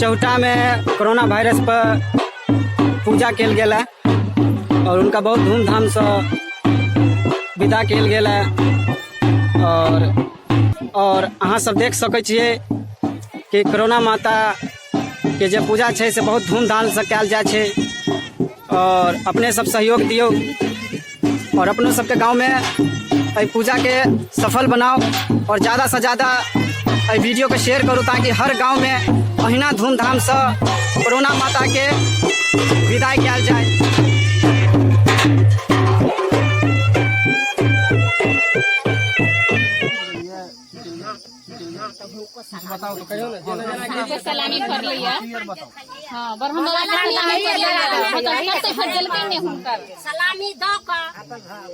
चौटा में corona virus पर पूजा कयल गेल है और उनका बहुत धूमधाम से विदा कयल गेल है। और अहाँ सब देख सकै छियै कि कोरोना माता के जे पूजा छै से बहुत धूमधाम से कयल जाइ छै। और अपने सब सहयोग दियौ और अपनो सबके गाँवमे एहि पूजाके सफल बनाओ और ज़्यादा से ज़्यादा एहि वीडियोके शेयर करू ताकि हर गाँवमे अहिना धूमधामसँ कोरोना माताके विदाई कयल जाय। हमको सलामी पड़लै या। हाँ, ब्रह्म बाबा के सलामी पड़लै या। कतौ फेर देलकै नहि हुनकर सलामी दऽ कऽ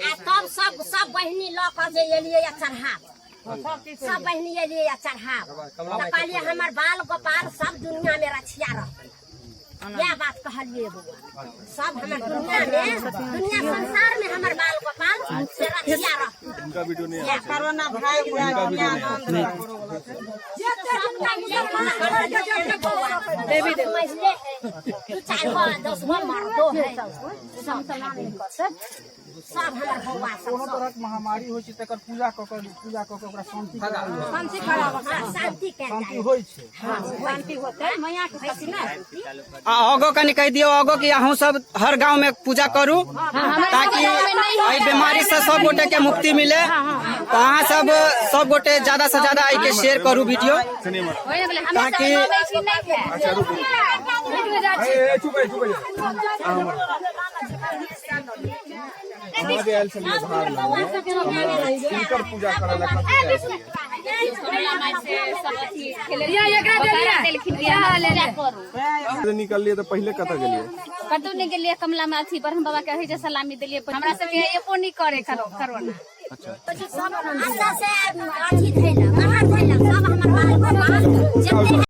आ तब सब सब बहिनी लऽ कऽ जे एलियै या चढ़ाब, सब बहिनी एलियै या चढ़ाब, तऽ कहलियै हमर बाल गोपाल सब दुनिया में रक्षिया रहतै। इएह बात कहलियै बौआ, सब हमर दुनिया में, दुनिया संसार में हमर बाल गोपाल से रक्षिया रहतै। कोरोना भाग जाए। सबटा मुसलमान सब महिले है, दू चारि गो 10 गो मर्दो है, सब सब हमर बौआ सब कोनो तरहक महामारी होइ छै तकर पूजा कऽ कऽ, पूजा कऽ कऽ ओकरा शांति करायल जाइ छै। हाँ, शांति कयल शांति जाइ। होइ छै। शांति होतै मैया के खातिर ने। आ आगो कनि कहि दियौ आगो कि अहूँ सब हर गाँव में पूजा करू ताकि एहि बीमारी से सब गोटे के मुक्ति मिले। तऽ अहाँ सब सब गोटे ज्यादा से ज्यादा एहिके शेयर करू वीडियो ताकि अहाँ जे आयल छलियै भार लऽ किनकर पूजा करऽ लए कतऽ आयल छलियै? निकललियै तऽ पहिले कतऽ गेलियै? कतौ नहि गेलियै, कमला में अथी ब्रह्म बाबा के जे सलामी देलियै। हमरा सबके एको नहि करे करोना। अच्छा। अच्छा से अथी धैलक, बाहर धैलक, सब हमर बाल गोपाल जते।